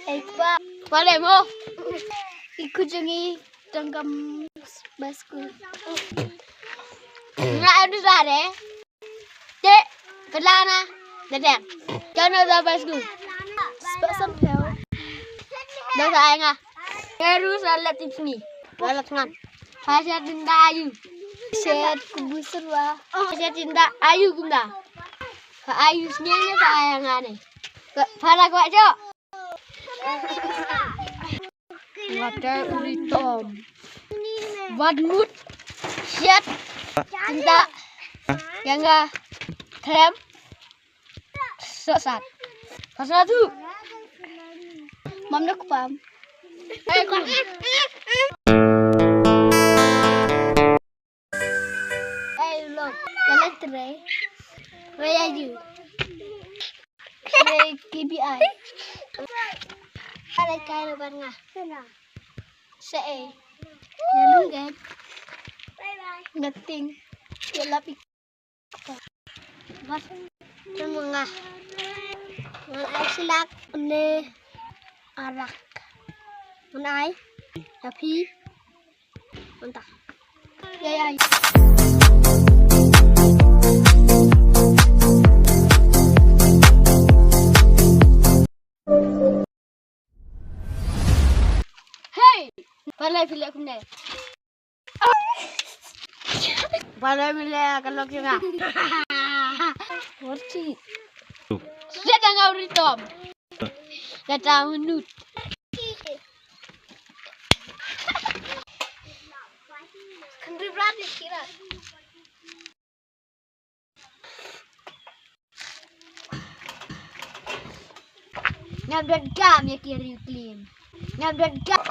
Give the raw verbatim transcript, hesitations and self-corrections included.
Ei, pa. Pale mo. Iku jungi tangkam basku. Nga anu dare. Te pelana. Dadeng. Jono da basku. Spasam peo. Da sa ai nga. Eru sa la tipsni. Wala tngan. Pasha tinda ayu. Shet kubusurwa. Pasha tinda ayu kumda. Ka ayu sniang ne ka ayang ane. Ka pala kwa jo. Wada uri tom. Wad mut. Shet. Tinda. Yanga. Krem. Sosat. Pasal tu. Mam nak pam. Hey, kom. Hey, lo. Kala tre. Where are you? Hey, K B I. Ala kai lo ban nga. Sa eh. Hello, guys. Bye bye. Nothing. Ya lapi. Bas. Tengah. Ngan ai silak ne arak. Ngan ai. Tapi. Mantap. Ya, ya. Hey! Pale pile kumne. Pale pile kalok yunga. Warchi. Sedang ngau ritom. Kata menut. Kendri berani kira. Ngam dot gam ya kiri klim. Ngam dot gam.